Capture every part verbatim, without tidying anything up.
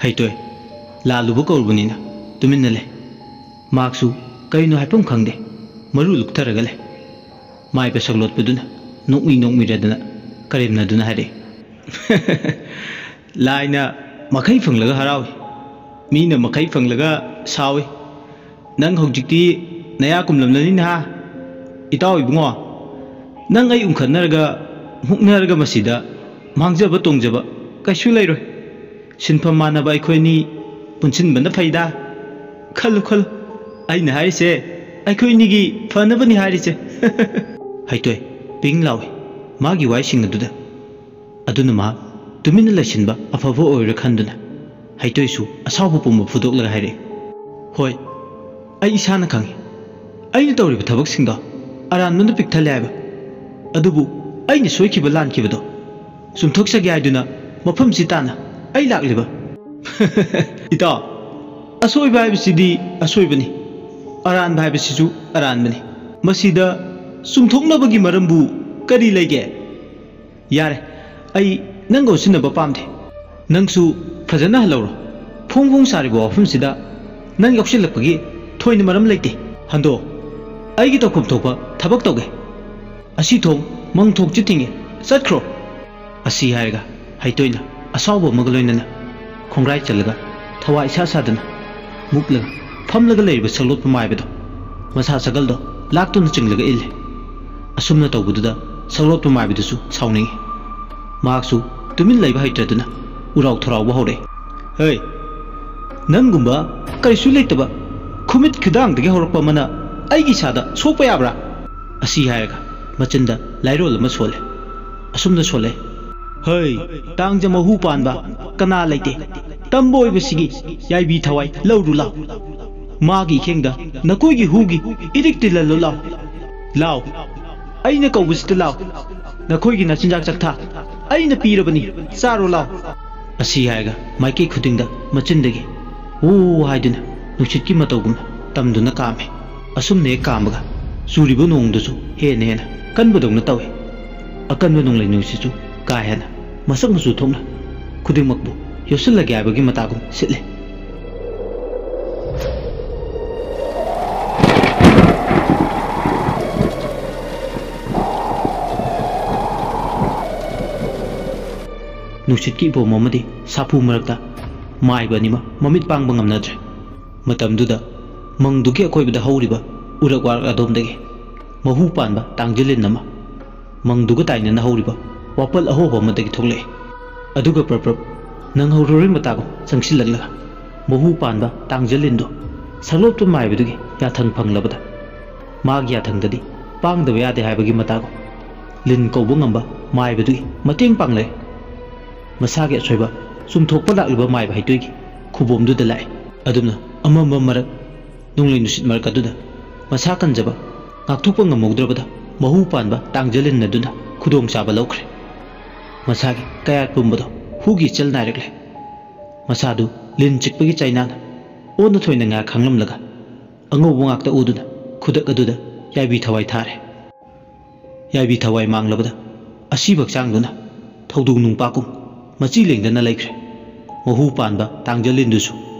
"ꯍꯩꯇꯣꯏ, ꯂꯥꯜꯂꯨꯕ ꯀꯧꯔꯨꯕꯅꯤꯅ ꯇꯨꯃꯤꯟꯅ ꯂꯩ꯫" ꯃꯍꯥꯛꯁꯨ ꯀꯔꯤꯅꯣ ꯍꯥꯏꯐꯝ ꯈꯪꯗꯦ, ꯃꯔꯨ ꯂꯨꯛꯊꯔꯒ ꯂꯩ꯫ ꯃꯥꯏꯕ ꯁꯛꯂꯣꯠꯄꯗꯨꯅ ꯅꯣꯛꯃꯤ ꯅꯣꯛꯃꯤꯔꯗꯅ ꯀꯔꯦꯝꯅꯗꯨꯅ ꯍꯥꯏꯔꯛꯏ, "ꯂꯥꯏꯅ ꯃꯈꯩ ꯐꯪꯂꯒ ꯍꯔꯥꯎꯏ, ꯃꯤꯅ ꯃꯈꯩ ꯐꯪꯂꯒ ꯁꯥꯎꯏ꯫ ꯅꯪ ꯍꯧꯖꯤꯛꯇꯤ ꯅꯌꯥ ꯀꯨꯝꯂꯝꯂꯅꯤ ꯅꯍꯥ꯫ ꯏꯇꯥꯎ ꯏꯕꯨꯡꯉꯣ, ꯅꯪ ꯑꯩ ꯎꯪꯈꯠꯅꯔꯒ ꯃꯨꯛꯅꯔꯒ ꯃꯁꯤꯗ ꯃꯥꯡꯖꯕ ꯇꯣꯡꯖꯕ ꯀꯩꯁꯨ ꯂꯩꯔꯣꯏ꯫ ꯁꯤꯟꯐꯝ ꯃꯥꯟꯅꯕ ꯑꯩꯈꯣꯏ ꯑꯅꯤ ꯄꯨꯟꯁꯤꯟꯕꯅ ꯐꯩꯗ꯫ ꯈꯜꯂꯨ, ꯈꯜꯂꯨ꯫ ꯑꯩꯅ ꯍꯥꯏꯔꯤꯁꯦ ꯑꯩꯈꯣꯏ ꯑꯅꯤꯒꯤ ꯐꯅꯕꯅꯤ ꯍꯥꯏꯔꯤꯁꯦ꯫" ꯍꯩꯇꯣꯏ ꯄꯤꯡ ꯂꯥꯎꯏ꯫ ꯃꯥꯒꯤ ꯋꯥꯍꯩꯁꯤꯡ ꯑꯗꯨꯗ ꯑꯗꯨꯅ ꯃꯍꯥꯛ ꯇꯨꯃꯤꯟꯅ ꯂꯩꯁꯤꯟꯕ ꯑꯐꯕ ꯑꯣꯏꯔꯣꯏ ꯈꯟꯗꯨꯅ ꯍꯩꯇꯣꯏꯁꯨ ꯑꯁꯥꯎꯕ ꯄꯨꯝꯕ ꯐꯨꯗꯣꯛꯂꯒ ꯍꯥꯏꯔꯛꯏ, "ꯍꯣꯏ, ꯑꯩ ꯏꯁꯥꯅ ꯈꯪꯏ꯫ ꯑꯩꯅ ꯇꯧꯔꯤꯕ ꯊꯕꯛꯁꯤꯡꯗꯣ ꯑꯔꯥꯟꯕꯅ ꯄꯤꯛ ꯊꯜꯂꯦ ꯍꯥꯏꯕ꯫ ꯑꯗꯨꯕꯨ ꯑꯩꯅ ꯁꯣꯏꯈꯤꯕ ꯂꯥꯟꯈꯤꯕꯗꯣ ꯆꯨꯝꯊꯣꯛꯆꯒꯦ ꯍꯥꯏꯗꯨꯅ ꯃꯐꯝꯁꯤ ꯇꯥꯅ ꯑꯩ ꯂꯥꯛꯂꯤꯕ꯫" "ꯏꯇꯥꯎ, ꯑꯁꯣꯏꯕ ꯍꯥꯏꯕꯁꯤꯗꯤ ꯑꯁꯣꯏꯕꯅꯤ, ꯑꯔꯥꯟꯕ ꯍꯥꯏꯕꯁꯤꯁꯨ ꯑꯔꯥꯟꯕꯅꯤ꯫ ꯃꯁꯤꯗ ꯆꯨꯝꯊꯣꯛꯅꯕꯒꯤ ꯃꯔꯝꯕꯨ ꯀꯔꯤ ꯂꯩꯒꯦ? ꯌꯥꯔꯦ, ꯑꯩ ꯅꯪꯒ ꯎꯠꯁꯤꯟꯅꯕ ꯄꯥꯝꯗꯦ꯫ ꯅꯪꯁꯨ ꯐꯖꯅ ꯍꯜꯍꯧꯔꯣ꯫ ꯐꯣꯡ ꯐꯣꯡ ꯁꯥꯔꯤꯕ ꯋꯥꯐꯝꯁꯤꯗ ꯅꯪ ꯌꯥꯎꯁꯤꯜꯂꯛꯄꯒꯤ ꯊꯣꯏꯅ ꯃꯔꯝ ꯂꯩꯇꯦ꯫ ꯍꯟꯗꯣ, ꯑꯩꯒꯤ ꯇꯧꯐꯝ ꯊꯣꯛꯄ ꯊꯕꯛ ꯇꯧꯒꯦ꯫ ꯑꯁꯤ ꯊꯣꯡ ꯃꯪ ꯊꯣꯛꯁꯤ ꯊꯤꯡꯉꯦ, ꯆꯠꯈ꯭ꯔꯣ꯫" ꯑꯁꯤ ꯍꯥꯏꯔꯒ ꯍꯩꯇꯣꯏꯅ ꯑꯁꯥꯎꯕ ꯑꯃꯒ ꯂꯣꯏꯅꯅ ꯈꯣꯡꯒ꯭ꯔꯥꯏ ꯆꯜꯂꯒ ꯊꯋꯥꯏ ꯏꯁꯥ ꯁꯥꯗꯅ ꯃꯨꯛꯂꯒ ꯐꯝꯂꯒ ꯂꯩꯔꯤꯕ ꯁꯛꯂꯣꯠꯄ ꯃꯥꯏꯕꯗꯣ ꯃꯁꯥ ꯁꯒꯜꯗꯣ ꯂꯥꯛꯇꯨꯅ ꯆꯤꯡꯂꯒ ꯏꯜꯂꯦ꯫ ꯑꯁꯨꯝꯅ ꯇꯧꯕꯗꯨꯗ ꯁꯛꯂꯣꯠꯄ ꯃꯥꯏꯕꯗꯨꯁꯨ ꯁꯥꯎꯅꯤꯡꯏ꯫ ꯃꯍꯥꯛꯁꯨ ꯇꯨꯃꯤꯟ ꯂꯩꯕ ꯍꯩꯇ꯭ꯔꯗꯨꯅ ꯎꯔꯥꯎ ꯊꯔꯥꯎꯕ ꯍꯧꯔꯛꯏ꯫ "ꯍꯦ, ꯅꯪꯒꯨꯝꯕ ꯀꯔꯤꯁꯨ ꯂꯩꯇꯕ ꯈꯨꯃꯤꯠ ꯈꯨꯗꯥꯡꯗꯒꯤ ꯍꯧꯔꯛꯄ ꯑꯃꯅ ꯑꯩꯒꯤ ꯏꯁꯥꯗ ꯁꯣꯛꯄ ꯌꯥꯕ꯭ꯔꯥ?" ꯑꯁꯤ ꯍꯥꯏꯔꯒ ꯃꯆꯤꯟꯗ ꯂꯥꯏꯔꯣꯜ ꯑꯃ ꯁꯣꯜꯂꯦ꯫ ꯑꯁꯨꯝꯅ ꯁꯣꯜꯂꯦ, "ꯍꯩ, ꯇꯥꯡꯖ ꯃꯍꯨ ꯄꯥꯟꯕ ꯀꯅꯥ ꯂꯩꯇꯦ? ꯇꯝꯕ ꯑꯣꯏꯕꯁꯤꯒꯤ ꯌꯥꯏꯕꯤ ꯊꯋꯥꯏ ꯂꯧꯔꯨ ꯂꯥꯎ꯫ ꯃꯥꯒꯤ ꯏꯈꯦꯡꯗ ꯅꯈꯣꯏꯒꯤ ꯍꯨꯒꯤ ꯏꯔꯤꯛ ꯇꯤꯜꯍꯜꯂꯨ ꯂꯥꯎ꯫ ꯂꯥꯎ, ꯑꯩꯅ ꯀꯧꯕꯁꯤꯗ ꯂꯥꯎ꯫ ꯅꯈꯣꯏꯒꯤ ꯅꯆꯤꯟꯖꯥꯛ ꯆꯥꯛꯊꯥ ꯑꯩꯅ ꯄꯤꯔꯕꯅꯤ, ꯆꯥꯔꯣ ꯂꯥꯎ꯫" ꯑꯁꯤ ꯍꯥꯏꯔꯒ ꯃꯥꯏꯀꯩ ꯈꯨꯗꯤꯡꯗ ꯃꯆꯤꯟꯗꯒꯤ "ꯎ" ꯍꯥꯏꯗꯨꯅ ꯅꯨꯡꯁꯤꯠꯀꯤ ꯃꯇꯧꯒꯨꯝꯅ ꯇꯝꯗꯨꯅ ꯀꯥꯝꯃꯤ꯫ ꯑꯁꯨꯝꯅ ꯍꯦꯛ ꯀꯥꯝꯕꯒ ꯆꯨꯔꯤꯕ ꯅꯣꯡꯗꯨꯁꯨ ꯍꯦꯟꯅ ꯍꯦꯟꯅ ꯀꯟꯕꯗꯧꯅ ꯇꯧꯏ꯫ ꯑꯀꯟꯕ ꯅꯣꯡꯂꯩ ꯅꯨꯡꯁꯤꯠꯁꯨ ꯀꯥ ꯍꯦꯟꯅ ꯃꯁꯛ ꯃꯆꯨ ꯊꯣꯛꯅ ꯈꯨꯗꯤꯡꯃꯛꯄꯨ ꯌꯣꯠꯁꯤꯜꯂꯒꯦ ꯍꯥꯏꯕꯒꯤ ꯃꯇꯥꯒꯨꯝ ꯁꯤꯠꯂꯦ꯫ ꯅꯨꯡꯁꯤꯠꯀꯤ ꯏꯄꯣꯝ ꯑꯃꯗꯤ ꯁꯥꯐꯨ ꯃꯔꯛꯇ ꯃꯥꯏꯕ ꯑꯅꯤꯃꯛ ꯃꯃꯤꯠ ꯄꯥꯡꯕ ꯉꯝꯅꯗ꯭ꯔꯦ꯫ ꯃꯇꯝꯗꯨꯗ ꯃꯪꯗꯨꯒꯤ ꯑꯀꯣꯏꯕꯗ ꯍꯧꯔꯤꯕ ꯎꯔꯛ ꯋꯥꯔꯛ ꯑꯗꯣꯝꯗꯒꯤ ꯃꯍꯨ ꯄꯥꯟꯕ ꯇꯥꯡꯖꯂꯤꯟ ꯑꯃ ꯃꯪꯗꯨꯒ ꯇꯥꯏꯅꯅ ꯍꯧꯔꯤꯕ ꯋꯥꯄꯜ ꯑꯍꯣꯕ ꯑꯃꯗꯒꯤ ꯊꯣꯛꯂꯛꯏ꯫ ꯑꯗꯨꯒ ꯄ꯭ꯔꯞ ꯄ꯭ꯔꯞ ꯅꯪꯍꯧꯔꯔꯣꯏ ꯃꯇꯥꯒꯨꯝ ꯆꯪꯁꯤꯜꯂꯛꯂꯒ ꯃꯍꯨ ꯄꯥꯟꯕ ꯇꯥꯡꯖꯂꯤꯟꯗꯨ ꯁꯛꯂꯣꯠꯄ ꯃꯥꯏꯕꯗꯨꯒꯤ ꯌꯥꯊꯪ ꯐꯪꯂꯕꯗ ꯃꯥꯒꯤ ꯌꯥꯊꯪꯗꯗꯤ ꯄꯥꯡꯗꯕ ꯌꯥꯗꯦ ꯍꯥꯏꯕꯒꯤ ꯃꯇꯥꯒꯨꯝ ꯂꯤꯟ ꯀꯧꯕ ꯉꯝꯕ ꯃꯥꯏꯕꯗꯨꯒꯤ ꯃꯇꯦꯡ ꯄꯥꯡꯂꯦ꯫ ꯃꯁꯥꯒꯤ ꯑꯁꯣꯏꯕ ꯆꯨꯝꯊꯣꯛꯄ ꯂꯥꯛꯂꯤꯕ ꯃꯥꯏꯕ ꯍꯩꯇꯣꯏꯒꯤ ꯈꯨꯕꯣꯝꯗꯨꯗ ꯂꯥꯛꯏ꯫ ꯑꯗꯨꯝꯅ ꯑꯃꯝꯕ ꯃꯔꯛ ꯅꯣꯡꯂꯩ ꯅꯨꯡꯁꯤꯠ ꯃꯔꯛ ꯑꯗꯨꯗ ꯃꯁꯥ ꯀꯟꯖꯕ ꯉꯥꯛꯊꯣꯛꯄ ꯉꯝꯍꯧꯗ꯭ꯔꯕꯗ ꯃꯍꯨ ꯄꯥꯟꯕ ꯇꯥꯡꯖꯂꯤꯟ ꯑꯗꯨꯅ ꯈꯨꯗꯣꯡꯆꯥꯕ ꯂꯧꯈ꯭ꯔꯦ꯫ ꯃꯁꯥꯒꯤ ꯀꯌꯥꯠ ꯄꯨꯝꯕꯗꯣ ꯍꯨꯒꯤ ꯏꯆꯜ ꯅꯥꯏꯔꯛꯂꯦ꯫ ꯃꯁꯥꯗꯨ ꯂꯤꯟ ꯆꯤꯛꯄꯒꯤ ꯆꯩꯅꯥꯅ ꯑꯣꯟꯅ ꯊꯣꯏꯅ ꯉꯥ ꯈꯥꯡꯂꯝꯂꯒ ꯑꯉꯧꯕ ꯉꯥꯛꯇ ꯎꯗꯨꯅ ꯈꯨꯗꯛ ꯑꯗꯨꯗ ꯌꯥꯏꯕꯤ ꯊꯋꯥꯏ ꯊꯥꯔꯦ꯫ ꯌꯥꯏꯕꯤ ꯊꯋꯥꯏ ꯃꯥꯡꯂꯕꯗ ꯑꯁꯤꯕ ꯍꯛꯆꯥꯡꯗꯨꯅ ꯊꯧꯗꯣꯡ ꯅꯨꯡꯄꯥꯛꯀꯨꯝ ꯃꯆꯤ ꯂꯦꯡꯗꯅ ꯂꯩꯈ꯭ꯔꯦ꯫ ꯃꯍꯨ ꯄꯥꯟꯕ ꯇꯥꯡꯖꯂꯤꯟꯗꯨꯁꯨ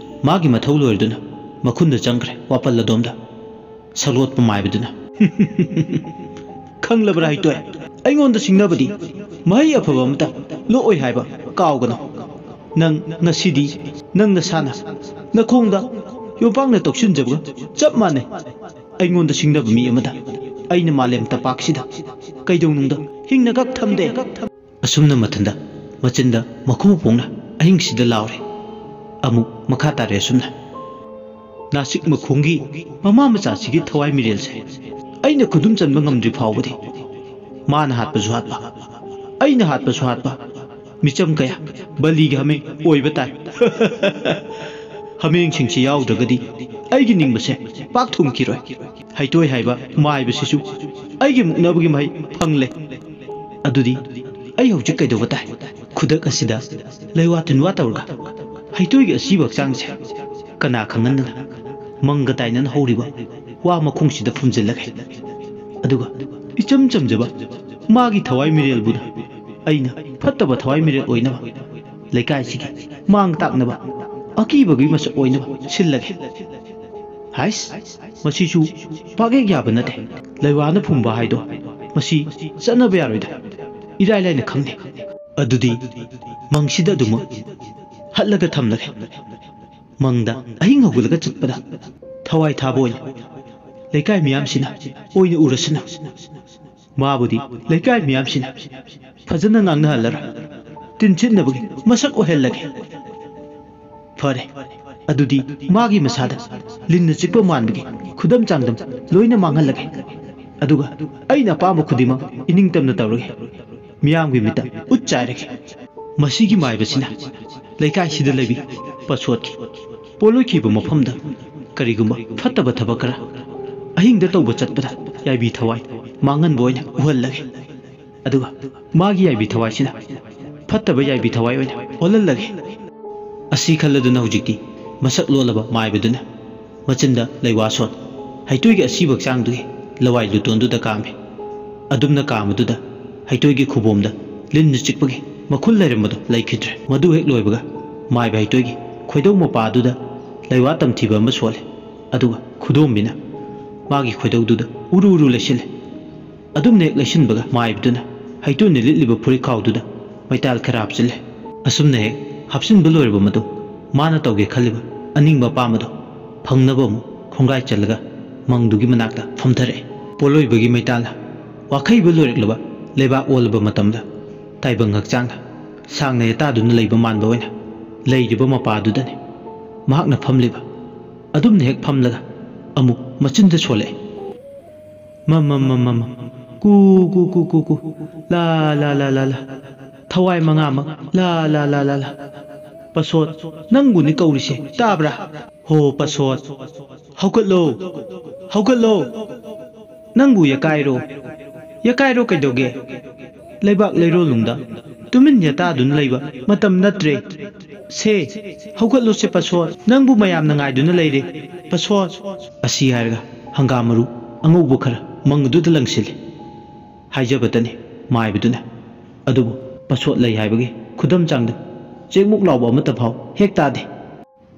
ꯃꯥꯒꯤ ꯃꯊꯧ ꯂꯣꯏꯔꯗꯨꯅ ꯃꯈꯨꯟꯗ ꯆꯪꯈ꯭ꯔꯦ ꯋꯥꯄꯜ ꯑꯗꯣꯝꯗ꯫ ꯁꯛꯂꯣꯠꯄ ꯃꯥꯏꯕꯗꯨꯅ, "ꯈꯪꯂꯕ꯭ꯔꯥ ꯍꯩꯇꯣꯏ? ꯑꯩꯉꯣꯟꯗ ꯁꯤꯡꯅꯕꯗꯤ ꯃꯍꯩ ꯑꯐꯕ ꯑꯃꯇ ꯂꯣꯛꯑꯣꯏ ꯍꯥꯏꯕ ꯀꯥꯎꯒꯅꯨ꯫ ꯅꯪ ꯉꯁꯤꯗꯤ ꯅꯪ ꯅꯁꯥꯅ ꯅꯈꯣꯡꯗ ꯌꯣꯝꯄꯥꯛꯅ ꯇꯧꯁꯤꯟꯖꯕꯒ ꯆꯞ ꯃꯥꯟꯅꯩ꯫ ꯑꯩꯉꯣꯟꯗ ꯁꯤꯡꯅꯕ ꯃꯤ ꯑꯃꯗ ꯑꯩꯅ ꯃꯥꯂꯦꯝ ꯇꯝꯄꯥꯛꯁꯤꯗ ꯀꯩꯗꯧꯅꯨꯡꯗ ꯍꯤꯡꯅ ꯀꯛ ꯊꯝꯗꯦ꯫" ꯑꯁꯨꯝꯅ ꯃꯊꯟꯗ ꯃꯆꯤꯟꯗ ꯃꯈꯨ ꯄꯣꯡꯅ ꯑꯍꯤꯡꯁꯤꯗ ꯂꯥꯎꯔꯦ꯫ ꯑꯃꯨꯛ ꯃꯈꯥ ꯇꯥꯔꯦ ꯑꯁꯨꯝꯅ, "ꯅꯥꯁꯤꯛ ꯃꯈꯣꯡꯒꯤ ꯃꯃꯥ ꯃꯆꯥꯁꯤꯒꯤ ꯊꯋꯥꯏ ꯃꯤꯔꯦꯜꯁꯦ ꯑꯩꯅ ꯈꯨꯗꯨꯝ ꯆꯟꯕ ꯉꯝꯗ꯭ꯔꯤ ꯐꯥꯎꯕꯗꯤ ꯃꯥꯅ ꯍꯥꯠꯄꯁꯨ ꯍꯥꯠꯄ, ꯑꯩꯅ ꯍꯥꯠꯄꯁꯨ ꯍꯥꯠꯄ, ꯃꯤꯆꯝ ꯀꯌꯥ ꯕꯂꯤꯒꯤ ꯍꯥꯃꯦꯡ ꯑꯣꯏꯕ ꯇꯥꯏ꯫ ꯍꯥꯃꯦꯡꯁꯤꯡꯁꯤ ꯌꯥꯎꯗ꯭ꯔꯒꯗꯤ ꯑꯩꯒꯤ ꯅꯤꯡꯕꯁꯦ ꯄꯥꯛ ꯊꯨꯡꯈꯤꯔꯣꯏ꯫ ꯍꯩꯇꯣꯏ ꯍꯥꯏꯕ ꯃꯥꯏꯕꯁꯤꯁꯨ ꯑꯩꯒꯤ ꯃꯨꯛꯅꯕꯒꯤ ꯃꯍꯩ ꯐꯪꯂꯦ꯫ ꯑꯗꯨꯗꯤ ꯑꯩ ꯍꯧꯖꯤꯛ ꯀꯩꯗꯧꯕ ꯇꯥꯏ?" ꯈꯨꯗꯛ ꯑꯁꯤꯗ ꯂꯩꯋꯥ ꯇꯤꯟꯋꯥ ꯇꯧꯔꯒ ꯍꯩꯇꯣꯏꯒꯤ ꯑꯁꯤꯕ ꯍꯛꯆꯥꯡꯁꯦ ꯀꯅꯥ ꯈꯪꯍꯟꯗꯅ ꯃꯪꯒ ꯇꯥꯏꯅꯅ ꯍꯧꯔꯤꯕ ꯋꯥ ꯃꯈꯣꯡꯁꯤꯗ ꯐꯨꯝꯖꯤꯜꯂꯒꯦ꯫ ꯑꯗꯨꯒ ꯏꯆꯝ ꯆꯝꯖꯕ ꯃꯥꯒꯤ ꯊꯋꯥꯏ ꯃꯤꯔꯦꯜꯕꯨꯅ ꯑꯩꯅ ꯐꯠꯇꯕ ꯊꯋꯥꯏ ꯃꯤꯔꯦꯜ ꯑꯣꯏꯅꯕ ꯂꯩꯀꯥꯏꯁꯤꯒꯤ ꯃꯥꯡ ꯇꯥꯛꯅꯕ ꯑꯀꯤꯕꯒꯤ ꯃꯁꯛ ꯑꯣꯏꯅꯕ ꯁꯤꯜꯂꯒꯦ꯫ ꯍꯥꯏꯁ, ꯃꯁꯤꯁꯨ ꯄꯥꯛꯍꯦꯛ ꯌꯥꯕ ꯅꯠꯇꯦ꯫ ꯂꯩꯋꯥꯅ ꯐꯨꯝꯕ ꯍꯥꯏꯗꯣ ꯃꯁꯤ ꯆꯠꯅꯕ ꯌꯥꯔꯣꯏꯗ꯫ ꯏꯔꯥꯏ ꯂꯥꯏꯅ ꯈꯪꯅꯤ꯫ ꯑꯗꯨꯗꯤ ꯃꯪꯁꯤꯗ ꯑꯗꯨꯃꯛ ꯍꯠꯂꯒ ꯊꯝꯂꯒꯦ꯫ ꯃꯪꯗ ꯑꯍꯤꯡ ꯍꯧꯒꯠꯂꯒ ꯆꯠꯄꯗ ꯊꯋꯥꯏ ꯊꯥꯕ ꯑꯣꯏꯅ ꯂꯩꯀꯥꯏ ꯃꯤꯌꯥꯝꯁꯤꯅ ꯑꯣꯏꯅ ꯎꯔꯁꯅꯨ꯫ ꯃꯥꯕꯨꯗꯤ ꯂꯩꯀꯥꯏ ꯃꯤꯌꯥꯝꯁꯤꯅ ꯐꯖꯅ ꯉꯥꯡꯅꯍꯜꯂꯔꯣꯏ꯫ ꯇꯤꯟꯁꯤꯠꯅꯕꯒꯤ ꯃꯁꯛ ꯑꯣꯏꯍꯜꯂꯒꯦ꯫ ꯐꯔꯦ, ꯑꯗꯨꯗꯤ ꯃꯥꯒꯤ ꯃꯁꯥꯗ ꯂꯤꯟꯅ ꯆꯤꯛꯄ ꯃꯥꯟꯕꯒꯤ ꯈꯨꯗꯝ ꯆꯥꯡꯗꯝ ꯂꯣꯏꯅ ꯃꯥꯡꯍꯜꯂꯒꯦ꯫ ꯑꯗꯨꯒ ꯑꯩꯅ ꯑꯄꯥꯝꯕ ꯈꯨꯗꯤꯡꯃꯛ ꯏꯅꯤꯡꯇꯝꯅ ꯇꯧꯔꯒꯦ꯫ ꯃꯤꯌꯥꯝꯒꯤ ꯃꯤꯠꯇ ꯎꯠ ꯆꯥꯏꯔꯒꯦ꯫ ꯃꯁꯤꯒꯤ ꯃꯥꯏꯕꯁꯤꯅ ꯂꯩꯀꯥꯏꯁꯤꯗ ꯂꯩꯕꯤ ꯄꯁꯣꯠꯀꯤ ꯄꯣꯠꯂꯣꯏꯈꯤꯕ ꯃꯐꯝꯗ ꯀꯔꯤꯒꯨꯝꯕ ꯐꯠꯇꯕ ꯊꯕꯛ ꯈꯔ ꯑꯍꯤꯡꯗ ꯇꯧꯕ ꯆꯠꯄꯗ ꯌꯥꯏꯕꯤ ꯊꯋꯥꯏ ꯃꯥꯡꯍꯟꯕ ꯑꯣꯏꯅ ꯎꯍꯜꯂꯒꯦ꯫ ꯑꯗꯨꯒ ꯃꯥꯒꯤ ꯌꯥꯏꯕꯤ ꯊꯋꯥꯏꯁꯤꯅ ꯐꯠꯇꯕ ꯌꯥꯏꯕꯤ ꯊꯋꯥꯏ ꯑꯣꯏꯅ ꯑꯣꯜꯍꯜꯂꯒꯦ꯫ ꯑꯁꯤ ꯈꯜꯂꯗꯨꯅ ꯍꯧꯖꯤꯛꯇꯤ ꯃꯁꯛ ꯂꯣꯜꯂꯕ ꯃꯥꯏꯕꯗꯨꯅ ꯃꯆꯤꯟꯗ ꯂꯩꯋꯥ ꯁꯣꯠ, ꯍꯩꯇꯣꯏꯒꯤ ꯑꯁꯤꯕ ꯍꯛꯆꯥꯡꯗꯨꯒꯤ ꯂꯋꯥꯏ ꯂꯨꯇꯣꯟꯗꯨꯗ ꯀꯥꯝꯃꯤ꯫ ꯑꯗꯨꯝꯅ ꯀꯥꯝꯕꯗꯨꯗ ꯍꯩꯇꯣꯏꯒꯤ ꯈꯨꯕꯣꯝꯗ ꯂꯤꯟꯅ ꯆꯤꯛꯄꯒꯤ ꯃꯈꯨꯜ ꯂꯩꯔꯝꯕꯗꯨ ꯂꯩꯈꯤꯗ꯭ꯔꯦ꯫ ꯃꯗꯨ ꯍꯦꯛ ꯂꯣꯏꯕꯒ ꯃꯥꯏꯕ ꯍꯩꯇꯣꯏꯒꯤ ꯈꯣꯏꯗꯧ ꯃꯄꯥꯗꯨꯗ ꯂꯩꯋꯥ ꯇꯝꯊꯤꯕ ꯑꯃ ꯁꯣꯜꯂꯦ꯫ ꯑꯗꯨꯒ ꯈꯨꯗꯣꯝꯕꯤꯅ ꯃꯥꯒꯤ ꯈꯣꯏꯗꯧꯗꯨꯗ ꯎꯔꯨ ꯎꯔꯨ ꯂꯩꯁꯤꯜꯂꯦ꯫ ꯑꯗꯨꯝꯅ ꯍꯦꯛ ꯂꯩꯁꯤꯟꯕꯒ ꯃꯥꯏꯕꯗꯨꯅ ꯍꯩꯇꯣꯏꯅ ꯂꯤꯠꯂꯤꯕ ꯐꯨꯔꯤꯠꯈꯥꯎꯗꯨꯗ ꯃꯩꯇꯥꯜ ꯈꯔ ꯍꯥꯞꯆꯤꯜꯂꯦ꯫ ꯑꯁꯨꯝꯅ ꯍꯦꯛ ꯍꯥꯞꯆꯤꯟꯕ ꯂꯣꯏꯔꯕ ꯃꯇꯨꯡ ꯃꯥꯅ ꯇꯧꯒꯦ ꯈꯜꯂꯤꯕ ꯑꯅꯤꯡꯕ ꯑꯄꯥꯝꯕꯗꯣ ꯐꯪꯅꯕ ꯑꯃꯨꯛ ꯈꯣꯡꯒ꯭ꯔꯥꯏ ꯆꯜꯂꯒ ꯃꯪꯗꯨꯒꯤ ꯃꯅꯥꯛꯇ ꯐꯝꯊꯔꯛꯑꯦ꯫ ꯄꯣꯠꯂꯣꯏꯕꯒꯤ ꯃꯩꯇꯥꯜꯅ ꯋꯥꯈꯩꯕ ꯂꯣꯏꯔꯛꯂꯕ ꯂꯩꯕꯥꯛ ꯑꯣꯜꯂꯕ ꯃꯇꯝꯗ ꯇꯥꯏꯕꯪ ꯍꯛꯆꯥꯡꯗ ꯁꯥꯡꯅ ꯌꯥꯇꯥꯗꯨꯅ ꯂꯩꯕ ꯃꯥꯟꯕ ꯑꯣꯏꯅ ꯂꯩꯔꯤꯕ ꯃꯄꯥꯗꯨꯗꯅꯤ ꯃꯍꯥꯛꯅ ꯐꯝꯂꯤꯕ꯫ ꯑꯗꯨꯝꯅ ꯍꯦꯛ ꯐꯝꯂꯒ ꯑꯃꯨꯛ ꯃꯆꯤꯟꯗ ꯁꯣꯜꯂꯛꯑꯦ꯫ ꯃꯝ ꯃꯝ ꯃꯝ ꯃꯝ ꯃꯝ꯫ ꯀꯨ ꯀꯨ ꯀꯨ ꯀꯨ ꯀꯨ꯫ ꯂꯥ ꯂꯥ ꯂꯥ ꯂꯥ ꯂꯥ꯫ ꯊꯋꯥꯏ ꯃꯉꯥꯃꯛ꯫ ꯂꯥ ꯂꯥ ꯂꯥ ꯂꯥ ꯂꯥ꯫ ꯄꯁꯣꯠ, ꯅꯪꯕꯨꯅꯤ ꯀꯧꯔꯤꯁꯦ, ꯇꯥꯕ꯭ꯔꯥ? ꯍꯣ ꯄꯁꯣꯠ, ꯍꯧꯒꯠꯂꯣ, ꯍꯧꯒꯠꯂꯣ꯫ ꯅꯪꯕꯨ ꯌꯥꯀꯥꯏꯔꯣ? ꯌꯥꯀꯥꯏꯔꯣ ꯀꯩꯗꯧꯒꯦ? ꯂꯩꯕꯥꯛ ꯂꯩꯔꯣꯜꯅꯨꯡꯗ ꯇꯨꯃꯤꯟ ꯌꯥꯇꯥꯗꯨꯅ ꯂꯩꯕ ꯃꯇꯝ ꯅꯠꯇ꯭ꯔꯦ꯫ ꯁꯦ, ꯍꯧꯒꯠꯂꯣꯁꯦ ꯄꯁꯣꯠ, ꯅꯪꯕꯨ ꯃꯌꯥꯝꯅ ꯉꯥꯏꯗꯨꯅ ꯂꯩꯔꯦ꯫ ꯄꯁꯣꯠ꯫ ꯑꯁꯤ ꯍꯥꯏꯔꯒ ꯍꯪꯒꯥꯝ ꯃꯔꯨ ꯑꯉꯧꯕ ꯈꯔ ꯃꯪ ꯑꯗꯨꯗ ꯂꯪꯁꯤꯜꯂꯤ꯫ ꯍꯥꯏꯖꯕꯇꯅꯤ ꯃꯥꯏꯕꯗꯨꯅ꯫ ꯑꯗꯨꯕꯨ ꯄꯁꯣꯠ ꯂꯩ ꯍꯥꯏꯕꯒꯤ ꯈꯨꯗꯝ ꯆꯥꯡꯗꯝ ꯆꯦꯛꯃꯨꯛ ꯂꯥꯎꯕ ꯑꯃꯠꯇ ꯐꯥꯎ ꯍꯦꯛ ꯇꯥꯗꯦ꯫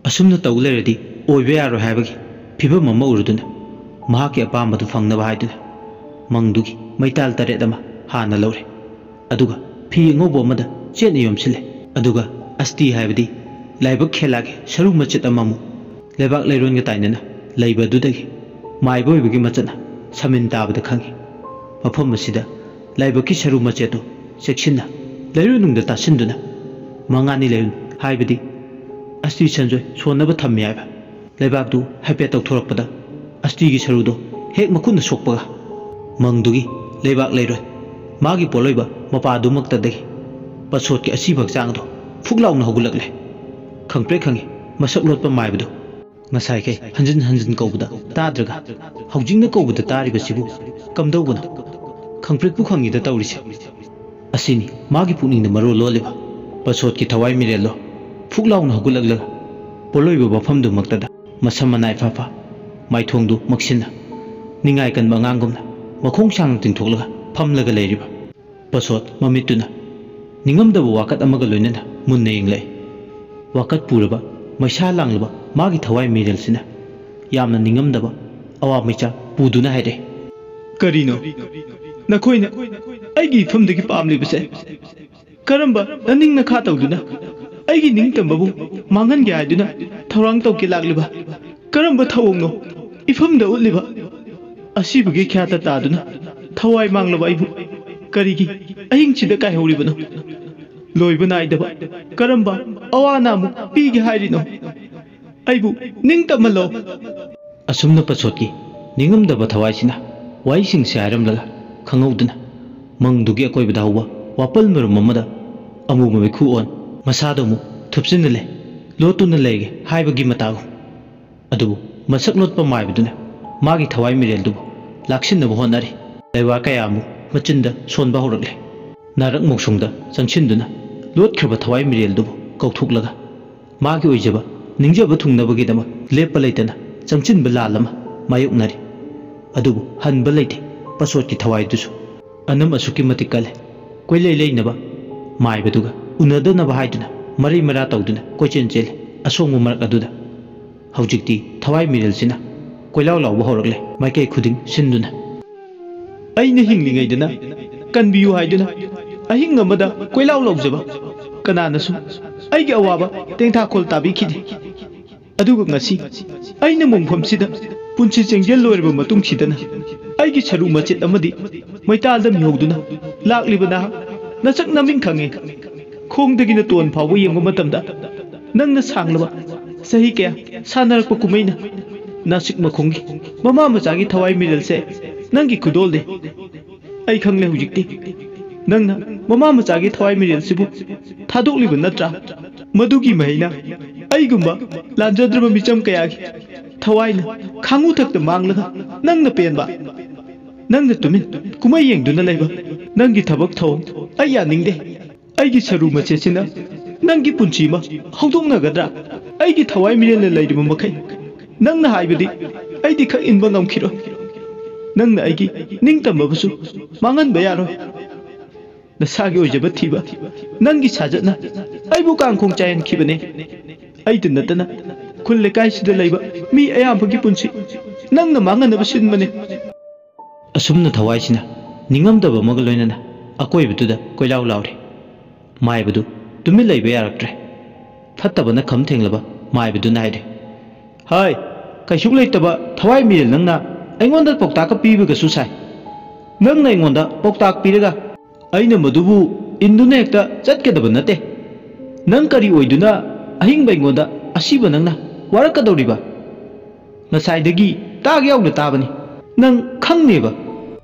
ꯑꯁꯨꯝꯅ ꯇꯧ ꯂꯩꯔꯗꯤ ꯑꯣꯏꯕ ꯌꯥꯔꯣꯏ ꯍꯥꯏꯕꯒꯤ ꯐꯤꯕꯝ ꯑꯃ ꯎꯔꯗꯨꯅ ꯃꯍꯥꯛꯀꯤ ꯑꯄꯥꯝꯕꯗꯨ ꯐꯪꯅꯕ ꯍꯥꯏꯗꯨꯅ ꯃꯪꯗꯨꯒꯤ ꯃꯩꯇꯥꯜ ꯇꯔꯦꯠ ꯑꯃ ꯍꯥꯟꯅ ꯂꯧꯔꯦ꯫ ꯑꯗꯨꯒ ꯐꯤ ꯑꯉꯧꯕ ꯑꯃꯗ ꯆꯦꯠꯅ ꯌꯣꯝꯁꯤꯜꯂꯦ꯫ ꯑꯗꯨꯒ ꯑꯁꯇꯤ ꯍꯥꯏꯕꯗꯤ ꯂꯥꯏꯕꯛ ꯈꯦꯂꯥꯒꯤ ꯁꯔꯨ ꯃꯆꯦꯠ ꯑꯃꯃꯨꯛ ꯂꯩꯕꯥꯛ ꯂꯩꯔꯣꯟꯒ ꯇꯥꯏꯅꯅ ꯂꯩꯕ ꯑꯗꯨꯗꯒꯤ ꯃꯥꯏꯕ ꯑꯣꯏꯕꯒꯤ ꯃꯆꯠꯅ ꯁꯃꯤꯟ ꯇꯥꯕꯗ ꯈꯪꯉꯤ꯫ ꯃꯐꯝ ꯑꯁꯤꯗ ꯂꯥꯏꯕꯛꯀꯤ ꯁꯔꯨ ꯃꯆꯦꯠꯇꯨ ꯆꯦꯛꯁꯤꯟꯅ ꯂꯩꯔꯣꯟꯅꯨꯡꯗ ꯇꯥꯁꯤꯟꯗꯨꯅ ꯃꯉꯥꯅꯤ ꯂꯩꯔꯨꯅꯨ ꯍꯥꯏꯕꯗꯤ ꯑꯁꯇꯤ ꯁꯟꯖꯣꯏ ꯁꯣꯟꯅꯕ ꯊꯝꯃꯤ ꯍꯥꯏꯕ꯫ ꯂꯩꯕꯥꯛꯇꯨ ꯍꯥꯏꯐꯦꯠ ꯇꯧꯊꯣꯔꯛꯄꯗ ꯑꯁꯇꯤꯒꯤ ꯁꯔꯨꯗꯣ ꯍꯦꯛ ꯃꯈꯨꯠꯅ ꯁꯣꯛꯄꯒ ꯃꯪꯗꯨꯒꯤ ꯂꯩꯕꯥꯛ ꯂꯩꯔꯣꯏ ꯃꯥꯒꯤ ꯄꯣꯠꯂꯣꯏꯕ ꯃꯄꯥꯗꯨꯃꯛꯇꯗꯒꯤ ꯄꯁꯣꯠꯀꯤ ꯑꯁꯤꯕ ꯍꯛꯆꯥꯡꯗꯣ ꯐꯨꯛ ꯂꯥꯎꯅ ꯍꯧꯒꯠꯂꯛꯂꯦ꯫ ꯈꯪꯄ꯭ꯔꯦꯛ ꯈꯪꯉꯤ ꯃꯁꯛ ꯂꯣꯠꯄ ꯃꯥꯏꯕꯗꯨ ꯉꯁꯥꯏꯈꯩ ꯍꯟꯖꯤꯟ ꯍꯟꯖꯤꯟ ꯀꯧꯕꯗ ꯇꯥꯗ꯭ꯔꯒ ꯍꯧꯖꯤꯛꯅ ꯀꯧꯕꯗ ꯇꯥꯔꯤꯕꯁꯤꯕꯨ ꯀꯝꯗꯧꯕꯅꯣ? ꯈꯪꯄ꯭ꯔꯦꯛꯄꯨ ꯈꯪꯉꯤꯗ ꯇꯧꯔꯤꯁꯦ꯫ ꯑꯁꯤꯅꯤ ꯃꯥꯒꯤ ꯄꯨꯛꯅꯤꯡꯗ ꯃꯔꯣꯜ ꯂꯣꯜꯂꯤꯕ ꯄꯁꯣꯠꯀꯤ ꯊꯋꯥꯏ ꯃꯤꯔꯦꯜꯗꯣ ꯐꯨꯛ ꯂꯥꯎꯅ ꯍꯧꯒꯠꯂꯛꯂꯒ ꯄꯣꯠꯂꯣꯏꯕ ꯃꯐꯝꯗꯨꯃꯛꯇꯗ ꯃꯁꯝ ꯃꯅꯥꯏ ꯐꯥ ꯐꯥ ꯃꯥꯏꯊꯣꯡꯗꯨ ꯃꯛꯁꯤꯟꯅ ꯅꯤꯡꯉꯥꯏ ꯀꯟꯕ ꯑꯉꯥꯡꯒꯨꯝꯅ ꯃꯈꯣꯡ ꯁꯥꯡꯅ ꯇꯤꯡꯊꯣꯛꯂꯒ ꯐꯝꯂꯒ ꯂꯩꯔꯤꯕ ꯄꯁꯣꯠ ꯃꯃꯤꯠꯇꯨꯅ ꯅꯤꯡꯉꯝꯗꯕ ꯋꯥꯀꯠ ꯑꯃꯒ ꯂꯣꯏꯅꯅ ꯃꯨꯟꯅ ꯌꯦꯡꯂꯛꯏ꯫ ꯋꯥꯀꯠ ꯄꯨꯔꯕ ꯃꯩꯁꯥ ꯂꯥꯡꯂꯕ ꯃꯥꯒꯤ ꯊꯋꯥꯏ ꯃꯤꯔꯦꯜꯁꯤꯅ ꯌꯥꯝꯅ ꯅꯤꯡꯉꯝꯗꯕ ꯑꯋꯥ ꯃꯩꯆꯥꯛ ꯄꯨꯗꯨꯅ ꯍꯥꯏꯔꯛꯏ꯫ ꯀꯔꯤꯅꯣ ꯅꯈꯣꯏꯅ ꯑꯩꯒꯤ ꯏꯐꯝꯗꯒꯤ ꯄꯥꯝꯂꯤꯕꯁꯦ? ꯀꯔꯝꯕ ꯅꯅꯤꯡ ꯅꯈꯥ ꯇꯧꯗꯨꯅ ꯑꯩꯒꯤ ꯅꯤꯡꯇꯝꯕꯕꯨ ꯃꯥꯡꯍꯟꯒꯦ ꯍꯥꯏꯗꯨꯅ ꯊꯧꯔꯥꯡ ꯇꯧꯒꯦ ꯂꯥꯛꯂꯤꯕ? ꯀꯔꯝꯕ ꯊꯧꯑꯣꯡꯅꯣ ꯏꯐꯝꯗ ꯎꯠꯂꯤꯕ? ꯑꯁꯤꯕꯒꯤ ꯈ꯭ꯌꯥꯇ ꯇꯥꯗꯨꯅ ꯊꯋꯥꯏ ꯃꯥꯡꯂꯕ ꯑꯩꯕꯨ ꯀꯔꯤꯒꯤ ꯑꯍꯤꯡꯁꯤꯗ ꯀꯥꯏꯍꯧꯔꯤꯕꯅꯣ? ꯂꯣꯏꯕ ꯅꯥꯏꯗꯕ ꯀꯔꯝꯕ ꯑꯋꯥ ꯑꯅꯥꯃꯨꯛ ꯄꯤꯒꯦ ꯍꯥꯏꯔꯤꯅꯣ? ꯑꯩꯕꯨ ꯅꯤꯡꯇꯝꯍꯜꯂꯣ꯫ ꯑꯁꯨꯝꯅ ꯄꯁꯣꯠꯀꯤ ꯅꯤꯡꯉꯝꯗꯕ ꯊꯋꯥꯏꯁꯤꯅ ꯋꯥꯍꯩꯁꯤꯡꯁꯦ ꯍꯥꯏꯔꯝꯂꯒ ꯈꯪꯍꯧꯗꯅ ꯃꯪꯗꯨꯒꯤ ꯑꯀꯣꯏꯕꯗ ꯍꯧꯕ ꯋꯥꯄꯜ ꯃꯔꯨꯝ ꯑꯃꯗ ꯑꯃꯨꯕ ꯃꯩꯈꯨ ꯑꯣꯟ ꯃꯁꯥꯗꯣ ꯑꯃꯨꯛ ꯊꯨꯞꯆꯤꯟꯅ ꯂꯩ꯫ ꯂꯣꯠꯇꯨꯅ ꯂꯩꯒꯦ ꯍꯥꯏꯕꯒꯤ ꯃꯇꯥꯒꯨꯝ꯫ ꯑꯗꯨꯕꯨ ꯃꯁꯛ ꯂꯣꯠꯄ ꯃꯥꯏꯕꯗꯨꯅ ꯃꯥꯒꯤ ꯊꯋꯥꯏ ꯃꯤꯔꯦꯜꯗꯨꯕꯨ ꯂꯥꯛꯁꯤꯟꯅꯕ ꯍꯣꯠꯅꯔꯤ꯫ ꯂꯩꯋꯥ ꯀꯌꯥ ꯑꯃꯨꯛ ꯃꯆꯤꯟꯗ ꯁꯣꯟꯕ ꯍꯧꯔꯛꯂꯦ꯫ ꯅꯥꯔꯛ ꯃꯣꯛꯁꯣꯡꯗ ꯆꯪꯁꯤꯟꯗꯨꯅ ꯂꯣꯠꯈ꯭ꯔꯕ ꯊꯋꯥꯏ ꯃꯤꯔꯦꯜꯗꯨꯕꯨ ꯀꯧꯊꯣꯛꯂꯒ ꯃꯥꯒꯤ ꯑꯣꯏꯖꯕ ꯅꯤꯡꯖꯕ ꯊꯨꯡꯅꯕꯒꯤꯗꯃꯛ ꯂꯦꯞꯄ ꯂꯩꯇꯅ ꯆꯪꯁꯤꯟꯕ ꯂꯥꯜ ꯑꯃ ꯃꯥꯌꯣꯛꯅꯔꯤ꯫ ꯑꯗꯨꯕꯨ ꯍꯟꯕ ꯂꯩꯇꯦ ꯄꯁꯣꯠꯀꯤ ꯊꯋꯥꯏꯗꯨꯁꯨ꯫ ꯑꯅꯝ ꯑꯁꯨꯛꯀꯤ ꯃꯇꯤꯛ ꯀꯜꯂꯦ꯫ ꯀꯣꯏꯂꯩ ꯂꯩꯅꯕ ꯃꯥꯏꯕꯗꯨꯒ ꯎꯅꯗꯅꯕ ꯍꯥꯏꯗꯨꯅ ꯃꯔꯩ ꯃꯔꯥ ꯇꯧꯗꯨꯅ ꯀꯣꯏꯆꯦꯟ ꯆꯦꯜꯂꯤ꯫ ꯑꯁꯣꯡꯕ ꯃꯔꯛ ꯑꯗꯨꯗ ꯍꯧꯖꯤꯛꯇꯤ ꯊꯋꯥꯏ ꯃꯤꯔꯦꯜꯁꯤꯅ ꯀꯣꯏꯂꯥꯎ ꯂꯥꯎꯕ ꯍꯧꯔꯛꯂꯦ, ꯃꯥꯏꯀꯩ ꯈꯨꯗꯤꯡ ꯁꯤꯟꯗꯨꯅ꯫ "ꯑꯩꯅ ꯍꯤꯡꯂꯤꯉꯩꯗꯅ ꯀꯟꯕꯤꯌꯨ ꯍꯥꯏꯗꯨꯅ ꯑꯍꯤꯡ ꯑꯃꯗ ꯀꯣꯏꯂꯥꯎ ꯂꯥꯎꯖꯕ ꯀꯅꯥꯅꯁꯨ ꯑꯩꯒꯤ ꯑꯋꯥꯕ ꯇꯦꯡꯊꯥꯈꯣꯜ ꯇꯥꯕꯤꯈꯤꯗꯦ꯫ ꯑꯗꯨꯒ ꯉꯁꯤ ꯑꯩꯅ ꯃꯣꯡꯐꯝꯁꯤꯗ ꯄꯨꯟꯁꯤ ꯆꯦꯡꯖꯦꯜ ꯂꯣꯏꯔꯕ ꯃꯇꯨꯡꯁꯤꯗꯅ ꯑꯩꯒꯤ ꯁꯔꯨ ꯃꯆꯦꯠ ꯑꯃꯗꯤ ꯃꯩꯇꯥꯜꯗ ꯃꯤꯍꯧꯗꯨꯅ ꯂꯥꯛꯂꯤꯕ ꯅꯍꯥꯛ ꯅꯁꯛ ꯅꯃꯤꯡ ꯈꯪꯉꯦ꯫ ꯈꯣꯡꯗꯒꯤꯅ ꯇꯣꯟ ꯐꯥꯎꯕ ꯌꯦꯡꯕ ꯃꯇꯝꯗ ꯅꯪꯅ ꯁꯥꯡꯂꯕ ꯆꯍꯤ ꯀꯌꯥ ꯁꯥꯟꯅꯔꯛꯄ ꯀꯨꯝꯍꯩꯅ ꯅꯥꯁꯤꯛ ꯃꯈꯣꯡꯒꯤ ꯃꯃꯥ ꯃꯆꯥꯒꯤ ꯊꯋꯥꯏ ꯃꯤꯔꯦꯜꯁꯦ ꯅꯪꯒꯤ ꯈꯨꯗꯣꯜꯅꯤ꯫ ꯑꯩ ꯈꯪꯂꯦ ꯍꯧꯖꯤꯛꯇꯤ꯫ ꯅꯪꯅ ꯃꯃꯥ ꯃꯆꯥꯒꯤ ꯊꯋꯥꯏ ꯃꯤꯔꯦꯜꯁꯤꯕꯨ ꯊꯥꯗꯣꯛꯂꯤꯕ ꯅꯠꯇ꯭ꯔꯥ? ꯃꯗꯨꯒꯤ ꯃꯍꯩꯅ ꯑꯩꯒꯨꯝꯕ ꯂꯥꯟꯖꯗ꯭ꯔꯕ ꯃꯤꯆꯝ ꯀꯌꯥꯒꯤ ꯊꯋꯥꯏꯅ ꯈꯥꯡꯉꯨꯊꯛꯇ ꯃꯥꯡꯂꯒ ꯅꯪꯅ ꯄꯦꯟꯕ, ꯅꯪꯅ ꯇꯨꯃꯤꯟ ꯀꯨꯝꯍꯩ ꯌꯦꯡꯗꯨꯅ ꯂꯩꯕ, ꯅꯪꯒꯤ ꯊꯕꯛ ꯊꯧꯑꯣꯡ ꯑꯩ ꯌꯥꯅꯤꯡꯗꯦ꯫ ꯑꯩꯒꯤ ꯁꯔꯨ ꯃꯆꯦꯠꯁꯤꯅ ꯅꯪꯒꯤ ꯄꯨꯟꯁꯤ ꯑꯃ ꯍꯧꯗꯣꯛꯅꯒꯗ꯭ꯔꯥ? ꯑꯩꯒꯤ ꯊꯋꯥꯏ ꯃꯤꯔꯦꯜꯅ ꯂꯩꯔꯤꯕ ꯃꯈꯩ ꯅꯪꯅ ꯍꯥꯏꯕꯗꯤ ꯑꯩꯗꯤ ꯈꯛ ꯏꯟꯕ ꯉꯝꯈꯤꯔꯣꯏ꯫ ꯅꯪꯅ ꯑꯩꯒꯤ ꯅꯤꯡꯇꯝꯕꯕꯨꯁꯨ ꯃꯥꯡꯍꯟꯕ ꯌꯥꯔꯣꯏ꯫ ꯅꯁꯥꯒꯤ ꯑꯣꯏꯖꯕ ꯊꯤꯕ ꯅꯪꯒꯤ ꯁꯥꯖꯠꯅ ꯑꯩꯕꯨ ꯀꯥꯡꯈꯣꯡ ꯆꯥꯏꯍꯟꯈꯤꯕꯅꯦ꯫ ꯑꯩꯗ ꯅꯠꯇꯅ ꯈꯨꯜ ꯂꯩꯀꯥꯏꯁꯤꯗ ꯂꯩꯕ ꯃꯤ ꯑꯌꯥꯝꯕꯒꯤ ꯄꯨꯟꯁꯤ ꯅꯪꯅ ꯃꯥꯡꯍꯟꯅꯕ ꯁꯤꯟꯕꯅꯦ꯫ ꯑꯁꯨꯝꯅ ꯊꯋꯥꯏꯁꯤꯅ ꯅꯤꯡꯉꯝꯗꯕ ꯑꯃꯒ ꯂꯣꯏꯅꯅ ꯑꯀꯣꯏꯕꯗꯨꯗ ꯀꯣꯏꯂꯥꯎ ꯂꯥꯎꯔꯤ꯫ ꯃꯥꯏꯕꯗꯨ ꯇꯨꯃꯤꯟ ꯂꯩꯕ ꯌꯥꯔꯛꯇ꯭ꯔꯦ꯫ ꯐꯠꯇꯕꯅ ꯈꯝ ꯊꯦꯡꯂꯕ ꯃꯥꯏꯕꯗꯨꯅ ꯍꯥꯏꯔꯦ, "ꯍꯥꯏ, ꯀꯩꯁꯨ ꯂꯩꯇꯕ ꯊꯋꯥꯏ ꯃꯤꯔꯦꯜ ꯅꯪꯅ ꯑꯩꯉꯣꯟꯗ ꯄꯥꯎꯇꯥꯛꯀ ꯄꯤꯕꯒꯁꯨ ꯁꯥꯏ꯫ ꯅꯪꯅ ꯑꯩꯉꯣꯟꯗ ꯄꯥꯎꯇꯥꯛ ꯄꯤꯔꯒ ꯑꯩꯅ ꯃꯗꯨꯕꯨ ꯏꯟꯗꯨꯅ ꯍꯦꯛꯇ ꯆꯠꯀꯗꯕ ꯅꯠꯇꯦ꯫ ꯅꯪ ꯀꯔꯤ ꯑꯣꯏꯗꯨꯅ ꯑꯍꯤꯡꯕ ꯑꯩꯉꯣꯟꯗ ꯑꯁꯤꯕ ꯅꯪꯅ ꯋꯥꯔꯛꯀꯗꯧꯔꯤꯕ? ꯉꯁꯥꯏꯗꯒꯤ ꯇꯥꯒꯦ ꯌꯥꯎꯅ ꯇꯥꯕꯅꯤ꯫ ꯅꯪ ꯈꯪꯅꯦꯕ꯫"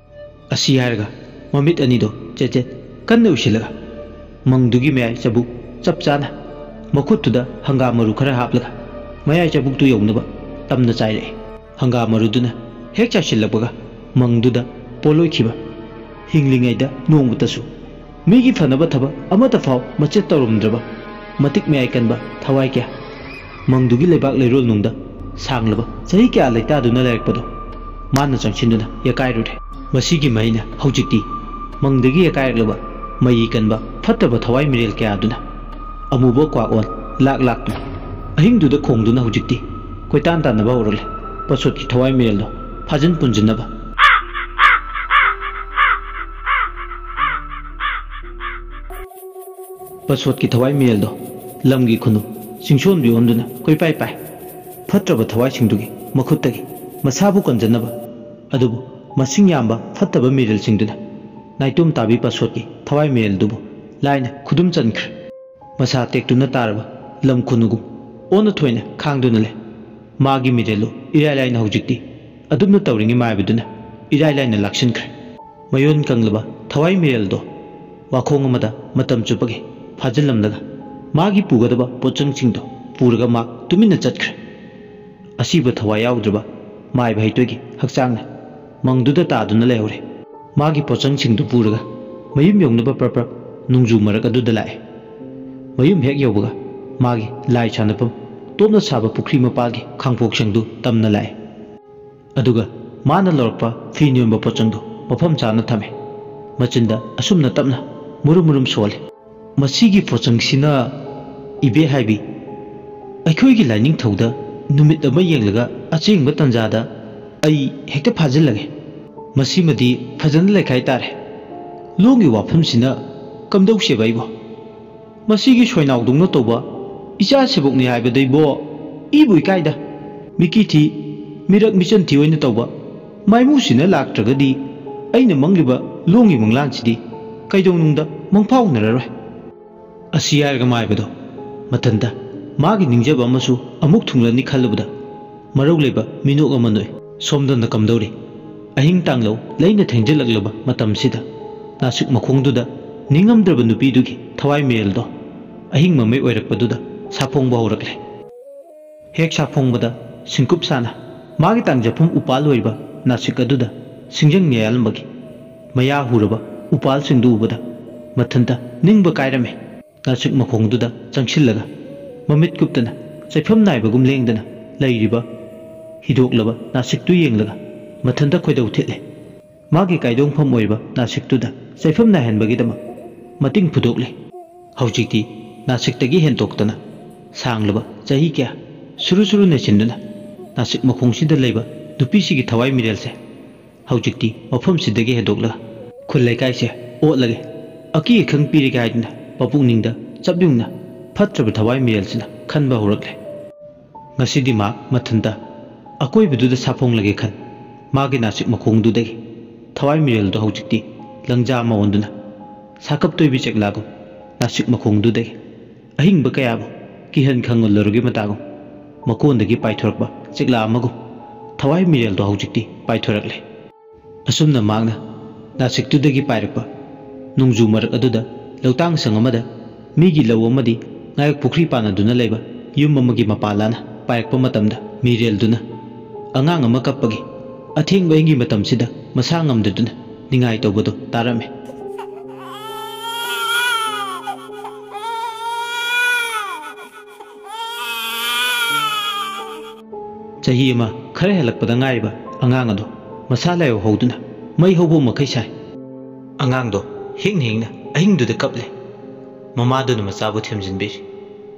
ꯑꯁꯤ ꯍꯥꯏꯔꯒ ꯃꯃꯤꯠ ꯑꯅꯤꯗꯣ ꯆꯦꯠ ꯆꯦꯠ ꯀꯟꯅ ꯎꯏꯁꯤꯜꯂꯒ ꯃꯪꯗꯨꯒꯤ ꯃꯌꯥꯏ ꯆꯕꯨꯛ ꯆꯞ ꯆꯥꯅ ꯃꯈꯨꯠꯇꯨꯗ ꯍꯪꯒꯥꯝ ꯃꯔꯨ ꯈꯔ ꯍꯥꯞꯂꯒ ꯃꯌꯥꯏ ꯆꯕꯨꯛꯇꯨ ꯌꯧꯅꯕ ꯇꯝꯅ ꯆꯥꯏꯔꯛꯏ꯫ ꯍꯪꯒꯥꯝ ꯃꯔꯨꯗꯨꯅ ꯍꯦꯛ ꯆꯥꯏꯁꯤꯜꯂꯛꯄꯒ ꯃꯪꯗꯨꯗ ꯄꯣꯠꯂꯣꯏꯈꯤꯕ ꯍꯤꯡꯂꯤꯉꯩꯗ ꯅꯣꯡꯃꯇꯁꯨ ꯃꯤꯒꯤ ꯐꯅꯕ ꯊꯕꯛ ꯑꯃꯠꯇ ꯐꯥꯎ ꯃꯆꯦꯠ ꯇꯧꯔꯝꯗ꯭ꯔꯕ ꯃꯇꯤꯛ ꯃꯌꯥꯏ ꯀꯟꯕ ꯊꯋꯥꯏ ꯀꯌꯥ ꯃꯪꯗꯨꯒꯤ ꯂꯩꯕꯥꯛ ꯂꯩꯔꯣꯜ ꯅꯨꯡꯗ ꯁꯥꯡꯂꯕ ꯆꯍꯤ ꯀꯌꯥ ꯂꯩꯇꯥꯗꯨꯅ ꯂꯩꯔꯛꯄꯗꯣ ꯃꯥꯅ ꯆꯪꯁꯤꯟꯗꯨꯅ ꯌꯦꯀꯥꯏꯔꯨꯔꯦ꯫ ꯃꯁꯤꯒꯤ ꯃꯍꯩꯅ ꯍꯧꯖꯤꯛꯇꯤ ꯃꯪꯗꯒꯤ ꯌꯦꯀꯥꯏꯔꯛꯂꯕ ꯃꯌꯤ ꯀꯟꯕ ꯐꯠꯇꯕ ꯊꯋꯥꯏ ꯃꯤꯔꯦꯜ ꯀꯌꯥ ꯑꯗꯨꯅ ꯑꯃꯨꯕ ꯀ꯭ꯋꯥꯛ ꯑꯣꯟ ꯂꯥꯛ ꯂꯥꯛꯇꯨꯅ ꯑꯍꯤꯡꯗꯨꯗ ꯈꯣꯡꯗꯨꯅ ꯍꯧꯖꯤꯛꯇꯤ ꯀꯣꯏꯇꯥꯟ ꯇꯥꯟꯅꯕ ꯍꯧꯔꯛꯂꯦ꯫ ꯄꯁꯣꯠꯀꯤ ꯊꯋꯥꯏ ꯃꯤꯔꯦꯜꯗꯣ ꯐꯥꯖꯤꯟ ꯄꯨꯟꯁꯤꯟꯅꯕ꯫ ꯄꯁꯣꯠꯀꯤ ꯊꯋꯥꯏ ꯃꯤꯔꯦꯜꯗꯣ ꯂꯝꯒꯤ ꯈꯨꯅꯨ ꯆꯤꯡꯁꯣꯟꯕꯤ ꯑꯣꯟꯗꯨꯅ ꯀꯣꯏꯄꯥꯏ ꯄꯥꯏ꯫ ꯐꯠꯇ꯭ꯔꯕ ꯊꯋꯥꯏꯁꯤꯡꯗꯨꯒꯤ ꯃꯈꯨꯠꯇꯒꯤ ꯃꯁꯥꯕꯨ ꯀꯟꯖꯅꯕ꯫ ꯑꯗꯨꯕꯨ ꯃꯁꯤꯡ ꯌꯥꯝꯕ ꯐꯠꯇꯕ ꯃꯤꯔꯦꯜꯁꯤꯡꯗꯨꯅ ꯅꯥꯏꯇꯣꯝ ꯇꯥꯕꯤ ꯄꯁꯣꯠꯀꯤ ꯊꯋꯥꯏ ꯃꯤꯔꯦꯜꯗꯨꯕꯨ ꯂꯥꯏꯅ ꯈꯨꯗꯨꯝ ꯆꯟꯈ꯭ꯔꯦ꯫ ꯃꯁꯥ ꯇꯦꯛꯇꯨꯅ ꯇꯥꯔꯕ ꯂꯝ ꯈꯨꯅꯨꯒꯨꯝ ꯑꯣꯟꯅ ꯊꯣꯏꯅ ꯈꯥꯡꯗꯨꯅ ꯂꯩ꯫ ꯃꯥꯒꯤ ꯃꯤꯔꯦꯜꯗꯨ ꯏꯔꯥꯏ ꯂꯥꯏꯅ ꯍꯧꯖꯤꯛꯇꯤ ꯑꯗꯨꯝꯅ ꯇꯧꯔꯤꯉꯩ ꯃꯥꯏꯕꯗꯨꯅ ꯏꯔꯥꯏ ꯂꯥꯏꯅ ꯂꯥꯛꯁꯤꯟꯈ꯭ꯔꯦ꯫ ꯃꯌꯣꯟ ꯀꯪꯂꯕ ꯊꯋꯥꯏ ꯃꯤꯔꯦꯜꯗꯣ ꯋꯥꯈꯣꯡ ꯑꯃꯗ ꯃꯇꯝ ꯆꯨꯞꯄꯒꯤ ꯐꯥꯖꯤꯜꯂꯝꯂꯒ ꯃꯥꯒꯤ ꯄꯨꯒꯗꯕ ꯄꯣꯠꯆꯪꯁꯤꯡꯗꯣ ꯄꯨꯔꯒ ꯃꯥ ꯇꯨꯃꯤꯟꯅ ꯆꯠꯈ꯭ꯔꯦ꯫ ꯑꯁꯤꯕ ꯊꯋꯥꯏ ꯌꯥꯎꯗ꯭ꯔꯕ ꯃꯥꯏꯕ ꯍꯩꯇꯣꯏꯒꯤ ꯍꯛꯆꯥꯡꯅ ꯃꯪꯗꯨꯗ ꯇꯥꯗꯨꯅ ꯂꯩꯍꯧꯔꯦ꯫ ꯃꯥꯒꯤ ꯄꯣꯠꯆꯪꯁꯤꯡꯗꯨ ꯄꯨꯔꯒ ꯃꯌꯨꯝ ꯌꯧꯅꯕ ꯄ꯭ꯔꯞ ꯄ꯭ꯔꯞ ꯅꯣꯡꯖꯨ ꯃꯔꯛ ꯑꯗꯨꯗ ꯂꯥꯛꯑꯦ꯫ ꯃꯌꯨꯝ ꯍꯦꯛ ꯌꯧꯕꯒ ꯃꯥꯒꯤ ꯂꯥꯏ ꯁꯥꯟꯅꯐꯝ ꯇꯣꯞꯅ ꯁꯥꯕ ꯄꯨꯈ꯭ꯔꯤ ꯃꯄꯥꯜꯒꯤ ꯈꯥꯡꯄꯣꯛꯁꯪꯗꯨ ꯇꯝꯅ ꯂꯥꯛꯑꯦ꯫ ꯑꯗꯨꯒ ꯃꯥꯅ ꯂꯧꯔꯛꯄ ꯐꯤ ꯅꯣꯟꯕ ꯄꯣꯠꯆꯪꯗꯨ ꯃꯐꯝ ꯆꯥꯅ ꯊꯝꯃꯦ꯫ ꯃꯆꯤꯟꯗ ꯑꯁꯨꯝꯅ ꯇꯞꯅ ꯃꯨꯔꯨꯝ ꯃꯨꯔꯨꯝ ꯁꯣꯜꯂꯤ꯫ ꯃꯁꯤꯒꯤ ꯄꯣꯠꯆꯪꯁꯤꯅ ꯏꯕꯦ ꯍꯥꯏꯕꯤ, ꯑꯩꯈꯣꯏꯒꯤ ꯂꯥꯏꯅꯤꯡꯊꯧꯗ ꯅꯨꯃꯤꯠ ꯑꯃ ꯌꯦꯡꯂꯒ ꯑꯆꯦꯡꯕ ꯇꯟꯖꯥꯗ ꯑꯩ ꯍꯦꯛꯇ ꯐꯥꯖꯤꯜꯂꯒꯦ꯫ ꯃꯁꯤꯃꯗꯤ ꯐꯖꯅ ꯂꯩꯈꯥꯏ ꯇꯥꯔꯦ꯫ ꯂꯣꯟꯒꯤ ꯋꯥꯐꯝꯁꯤꯅ ꯀꯝꯗꯧꯁꯦꯕ ꯑꯩꯕꯣ? ꯃꯁꯤꯒꯤ ꯁꯣꯏꯅꯥꯎꯗꯧꯅ ꯇꯧꯕ ꯏꯆꯥ ꯁꯦꯕꯣꯛꯅꯤ ꯍꯥꯏꯕꯗꯩꯕꯣ ꯏꯕꯨ ꯏꯀꯥꯏꯗ꯫ ꯃꯤꯀꯤ ꯊꯤ, ꯃꯤꯔꯛ ꯃꯤꯆꯟ ꯊꯤ ꯑꯣꯏꯅ ꯇꯧꯕ ꯃꯥꯏꯃꯨꯁꯤꯅ ꯂꯥꯛꯇ꯭ꯔꯒꯗꯤ ꯑꯩꯅ ꯃꯪꯂꯤꯕ ꯂꯣꯟꯒꯤ ꯃꯪꯂꯥꯟꯁꯤꯗꯤ ꯀꯩꯗꯧꯅꯨꯡꯗ ꯃꯪꯐꯥꯎꯅꯔꯔꯣꯏ꯫ ꯑꯁꯤ ꯍꯥꯏꯔꯒ ꯃꯥꯏꯕꯗꯣ ꯃꯊꯟꯇ ꯃꯥꯒꯤ ꯅꯤꯡꯖꯕ ꯑꯃꯁꯨ ꯑꯃꯨꯛ ꯊꯨꯡꯂꯅꯤ ꯈꯜꯂꯨꯕꯗ ꯃꯔꯧ ꯂꯩꯕ ꯃꯤꯅꯣꯛ ꯑꯃ ꯅꯣꯛꯏ꯫ ꯁꯣꯝꯗꯅ ꯀꯝꯗꯧꯔꯤ? ꯑꯍꯤꯡ ꯇꯥꯡꯂꯧ ꯂꯩꯅ ꯊꯦꯡꯖꯤꯜꯂꯛꯂꯕ ꯃꯇꯝꯁꯤꯗ ꯅꯥꯁꯤꯛ ꯃꯈꯣꯡꯗꯨꯗ ꯅꯤꯡꯉꯝꯗ꯭ꯔꯕ ꯅꯨꯄꯤꯗꯨꯒꯤ ꯊꯋꯥꯏ ꯃꯤꯔꯦꯜꯗꯣ ꯑꯍꯤꯡ ꯃꯃꯩ ꯑꯣꯏꯔꯛꯄꯗꯨꯗ ꯁꯥꯐꯣꯡꯕ ꯍꯧꯔꯛꯂꯦ꯫ ꯍꯦꯛ ꯁꯥꯐꯣꯡꯕꯗ ꯁꯤꯡꯀꯨꯞ ꯁꯥꯅ ꯃꯥꯒꯤ ꯇꯥꯡꯖꯐꯝ ꯎꯄꯥꯜ ꯑꯣꯏꯔꯤꯕ ꯅꯥꯁꯤꯛ ꯑꯗꯨꯗ ꯁꯤꯡꯖꯪ ꯌꯥꯜꯂꯝꯕꯒꯤ ꯃꯌꯥ ꯍꯨꯔꯕ ꯎꯄꯥꯜꯁꯤꯡꯗꯨ ꯎꯕꯗ ꯃꯊꯟꯇ ꯅꯤꯡꯕ ꯀꯥꯏꯔꯝꯃꯤ꯫ ꯅꯥꯁꯤꯛ ꯃꯈꯣꯡꯗꯨꯗ ꯆꯪꯁꯤꯜꯂꯒ ꯃꯃꯤꯠ ꯀꯨꯞꯇꯅ ꯆꯩꯐꯝ ꯅꯥꯏꯕꯒꯨꯝ ꯂꯦꯡꯗꯅ ꯂꯩꯔꯤꯕ ꯍꯤꯗꯣꯛꯂꯕ ꯅꯥꯁꯤꯛꯇꯨ ꯌꯦꯡꯂꯒ ꯃꯊꯟꯇ ꯈꯣꯏꯗꯧ ꯊꯤꯠꯂꯦ꯫ ꯃꯥꯒꯤ ꯀꯥꯏꯗꯣꯡꯐꯝ ꯑꯣꯏꯔꯤꯕ ꯅꯥꯁꯤꯛꯇꯨꯗ ꯆꯩꯐꯝ ꯅꯥꯏꯍꯟꯕꯒꯤꯗꯃꯛ ꯃꯇꯤꯡ ꯐꯨꯗꯣꯛꯂꯦ꯫ ꯍꯧꯖꯤꯛꯇꯤ ꯅꯥꯁꯤꯛꯇꯒꯤ ꯍꯦꯟꯗꯣꯛꯇꯅ ꯁꯥꯡꯂꯕ ꯆꯍꯤ ꯀꯌꯥ ꯁꯨꯔꯨ ꯁꯨꯔꯨ ꯅꯩꯁꯤꯟꯗꯨꯅ ꯅꯥꯁꯤꯛ ꯃꯈꯣꯡꯁꯤꯗ ꯂꯩꯕ ꯅꯨꯄꯤꯁꯤꯒꯤ ꯊꯋꯥꯏ ꯃꯤꯔꯦꯜꯁꯦ ꯍꯧꯖꯤꯛꯇꯤ ꯃꯐꯝꯁꯤꯗꯒꯤ ꯍꯦꯟꯗꯣꯛꯂꯒ ꯈꯨꯜ ꯂꯩꯀꯥꯏꯁꯦ ꯑꯣꯠꯂꯒꯦ, ꯑꯀꯤ ꯑꯈꯪ ꯄꯤꯔꯒꯦ ꯍꯥꯏꯗꯨꯅ ꯃꯄꯨꯛꯅꯤꯡꯗ ꯆꯞ ꯌꯨꯡꯅ ꯐꯠꯇ꯭ꯔꯕ ꯊꯋꯥꯏ ꯃꯤꯔꯦꯜꯁꯤꯅ ꯈꯟꯕ ꯍꯧꯔꯛꯂꯦ꯫ ꯉꯁꯤꯗꯤ ꯃꯍꯥꯛ ꯃꯊꯟꯇ ꯑꯀꯣꯏꯕꯗꯨꯗ ꯁꯥꯐꯣꯡꯂꯒꯦ ꯈꯟ, ꯃꯥꯒꯤ ꯅꯥꯁꯤꯛ ꯃꯈꯣꯡꯗꯨꯗꯒꯤ ꯊꯋꯥꯏ ꯃꯤꯔꯦꯜꯗꯣ ꯍꯧꯖꯤꯛꯇꯤ ꯂꯪꯖꯥ ꯑꯃ ꯑꯣꯟꯗꯨꯅ ꯁꯥꯀꯞ ꯇꯣꯏꯕꯤ ꯆꯦꯛꯂꯥꯒꯨꯝ ꯅꯥꯁꯤꯛ ꯃꯈꯣꯡꯗꯨꯗꯒꯤ ꯑꯍꯤꯡꯕ ꯀꯌꯥꯕꯨ ꯀꯤꯍꯟ ꯈꯪꯍꯜꯂꯔꯨꯒꯤ ꯃꯇꯥꯒꯨꯝ ꯃꯀꯣꯟꯗꯒꯤ ꯄꯥꯏꯊꯣꯔꯛꯄ ꯆꯦꯛꯂꯥ ꯑꯃꯒꯨꯝ ꯊꯋꯥꯏ ꯃꯤꯔꯦꯜꯗꯣ ꯍꯧꯖꯤꯛꯇꯤ ꯄꯥꯏꯊꯣꯔꯛꯂꯦ꯫ ꯑꯁꯨꯝꯅ ꯃꯍꯥꯛꯅ ꯅꯥꯁꯤꯛꯇꯨꯗꯒꯤ ꯄꯥꯏꯔꯛꯄ ꯅꯣꯡꯖꯨ ꯃꯔꯛ ꯑꯗꯨꯗ ꯂꯧꯇꯥꯡ ꯁꯪ ꯑꯃꯗ ꯃꯤꯒꯤ ꯂꯧ ꯑꯃꯗꯤ ꯉꯥꯌꯣꯛ ꯄꯨꯈ꯭ꯔꯤ ꯄꯥꯟꯅꯗꯨꯅ ꯂꯩꯕ ꯌꯨꯝ ꯑꯃꯒꯤ ꯃꯄꯥ ꯂꯥꯅ ꯄꯥꯏꯔꯛꯄ ꯃꯇꯝꯗ ꯃꯤꯔꯦꯜꯗꯨꯅ ꯑꯉꯥꯡ ꯑꯃ ꯀꯞꯄꯒꯤ ꯑꯊꯦꯡꯕ ꯑꯍꯤꯡꯒꯤ ꯃꯇꯝꯁꯤꯗ ꯃꯁꯥ ꯉꯝꯗꯗꯨꯅ ꯅꯤꯡꯉꯥꯏ ꯇꯧꯕꯗꯨ ꯇꯥꯔꯝꯃꯤ꯫ ꯆꯍꯤ ꯑꯃ ꯈꯔ ꯍꯦꯜꯂꯛꯄꯗ ꯉꯥꯏꯔꯤꯕ ꯑꯉꯥꯡ ꯑꯗꯨ ꯃꯁꯥ ꯂꯥꯏꯍꯧ ꯍꯧꯗꯨꯅ ꯃꯩ ꯍꯧꯕ ꯃꯈꯩ ꯁꯥꯏ꯫ ꯑꯉꯥꯡꯗꯣ ꯍꯤꯡꯅ ꯍꯤꯡꯅ ꯑꯍꯤꯡꯗꯨꯗ ꯀꯞꯂꯦ꯫ ꯃꯃꯥꯗꯨꯅ ꯃꯆꯥꯕꯨ ꯊꯦꯝꯖꯤꯟꯕꯤꯔꯤ,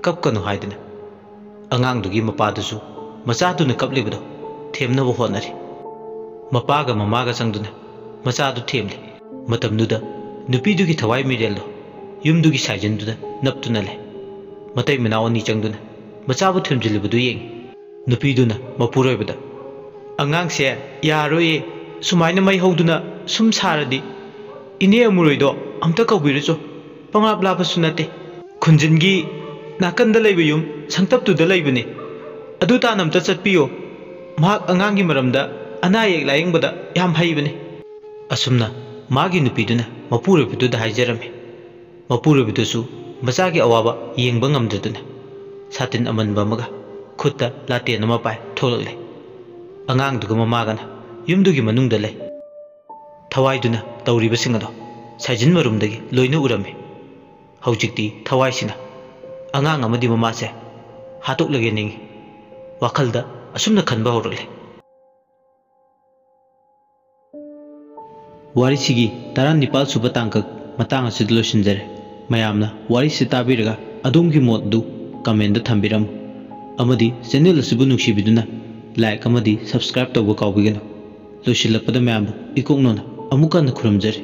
"ꯀꯞꯀꯅꯨ" ꯍꯥꯏꯗꯨꯅ꯫ ꯑꯉꯥꯡꯗꯨꯒꯤ ꯃꯄꯥꯗꯨꯁꯨ ꯃꯆꯥꯗꯨꯅ ꯀꯞꯂꯤꯕꯗꯣ ꯊꯦꯝꯅꯕ ꯍꯣꯠꯅꯔꯤ꯫ ꯃꯄꯥꯒ ꯃꯃꯥꯒ ꯆꯪꯗꯨꯅ ꯃꯆꯥꯗꯨ ꯊꯦꯝꯂꯤ꯫ ꯃꯇꯝꯗꯨꯗ ꯅꯨꯄꯤꯗꯨꯒꯤ ꯊꯋꯥꯏ ꯃꯤꯔꯦꯜꯗꯣ ꯌꯨꯝꯗꯨꯒꯤ ꯁꯥꯏꯖꯤꯟꯗꯨꯗ ꯅꯞꯇꯨꯅ ꯂꯩ꯫ ꯃꯇꯩ ꯃꯅꯥꯎ ꯑꯅꯤ ꯆꯪꯗꯨꯅ ꯃꯆꯥꯕꯨ ꯊꯦꯝꯖꯤꯜꯂꯤꯕꯗꯨ ꯌꯦꯡꯉꯤ꯫ ꯅꯨꯄꯤꯗꯨꯅ ꯃꯄꯨꯔꯣꯏꯕꯗ, "ꯑꯉꯥꯡꯁꯦ ꯌꯥꯔꯣꯏꯌꯦ, ꯁꯨꯃꯥꯏꯅ ꯃꯩ ꯍꯧꯗꯨꯅ ꯁꯨꯝ ꯁꯥꯔꯗꯤ꯫ ꯏꯅꯦ ꯑꯃꯨꯔꯣꯏꯗꯣ ꯑꯝꯇ ꯀꯧꯕꯤꯔꯨꯆꯣ, ꯄꯪꯂꯥꯞ ꯂꯥꯞꯄꯁꯨ ꯅꯠꯇꯦ꯫ ꯈꯨꯟꯖꯤꯟꯒꯤ ꯅꯥꯀꯟꯗ ꯂꯩꯕ ꯌꯨꯝ ꯁꯪꯇꯞꯇꯨꯗ ꯂꯩꯕꯅꯦ, ꯑꯗꯨ ꯇꯥꯟꯅ ꯑꯝꯇ ꯆꯠꯄꯤꯌꯣ꯫ ꯃꯍꯥꯛ ꯑꯉꯥꯡꯒꯤ ꯃꯔꯝꯗ ꯑꯅꯥ ꯑꯌꯦꯛ ꯂꯥꯌꯦꯡꯕꯗ ꯌꯥꯝ ꯍꯩꯕꯅꯦ"꯫ ꯑꯁꯨꯝꯅ ꯃꯥꯒꯤ ꯅꯨꯄꯤꯗꯨꯅ ꯃꯄꯨꯔꯣꯏꯕꯗꯨꯗ ꯍꯥꯏꯖꯔꯝꯃꯤ꯫ ꯃꯄꯨꯔꯣꯏꯕꯗꯨꯁꯨ ꯃꯆꯥꯒꯤ ꯑꯋꯥꯕ ꯌꯦꯡꯕ ꯉꯝꯗꯗꯨꯅ ꯁꯥꯇꯤꯟ ꯑꯃꯟꯕ ꯑꯃꯒ ꯈꯨꯠꯇ ꯂꯥꯇꯦꯟ ꯑꯃ ꯄꯥꯏ ꯊꯣꯛꯂꯛꯂꯦ꯫ ꯑꯉꯥꯡꯗꯨꯒ ꯃꯃꯥꯒꯅ ꯌꯨꯝꯗꯨꯒꯤ ꯃꯅꯨꯡꯗ ꯂꯩ꯫ ꯊꯋꯥꯏꯗꯨꯅ ꯇꯧꯔꯤꯕꯁꯤꯡ ꯑꯗꯣ ꯁꯥꯏꯖꯤꯟ ꯃꯔꯨꯝꯗꯒꯤ ꯂꯣꯏꯅ ꯎꯔꯝꯃꯤ꯫ ꯍꯧꯖꯤꯛꯇꯤ ꯊꯋꯥꯏꯁꯤꯅ ꯑꯉꯥꯡ ꯑꯃꯗꯤ ꯃꯃꯥꯁꯦ ꯍꯥꯠꯇꯣꯛꯂꯒꯦ ꯅꯤꯡꯏ꯫ ꯋꯥꯈꯜꯗ ꯑꯁꯨꯝꯅ ꯈꯟꯕ ꯍꯧꯔꯛꯂꯦ꯫ ꯋꯥꯔꯤꯁꯤꯒꯤ ꯇꯔꯥꯅꯤꯄꯥꯜ ꯁꯨꯕ ꯇꯥꯡꯀꯛ ꯃꯇꯥꯡ ꯑꯁꯤꯗ ꯂꯣꯏꯁꯤꯟꯖꯔꯦ꯫ ꯃꯌꯥꯝꯅ ꯋꯥꯔꯤꯁꯤ ꯇꯥꯕꯤꯔꯒ ꯑꯗꯣꯝꯒꯤ ꯃꯣꯠ ꯑꯗꯨ comment ꯊꯝꯕꯤꯔꯝꯃꯨ꯫ ꯑꯃꯗꯤ channel ꯑꯁꯤꯕꯨ ꯅꯨꯡꯁꯤꯕꯤꯗꯨꯅ like ꯑꯃꯗꯤ subscribe ꯇꯧꯕ ꯀꯥꯎꯕꯤꯒꯅꯨ꯫ ꯂꯣꯏꯁꯤꯜꯂꯛꯄꯗ ꯃꯌꯥꯝꯕꯨ ꯏꯀꯣꯛꯅꯣꯅ ꯑꯃꯨꯛ ꯍꯟꯅ ꯈꯨꯔꯨꯝꯖꯔꯤ꯫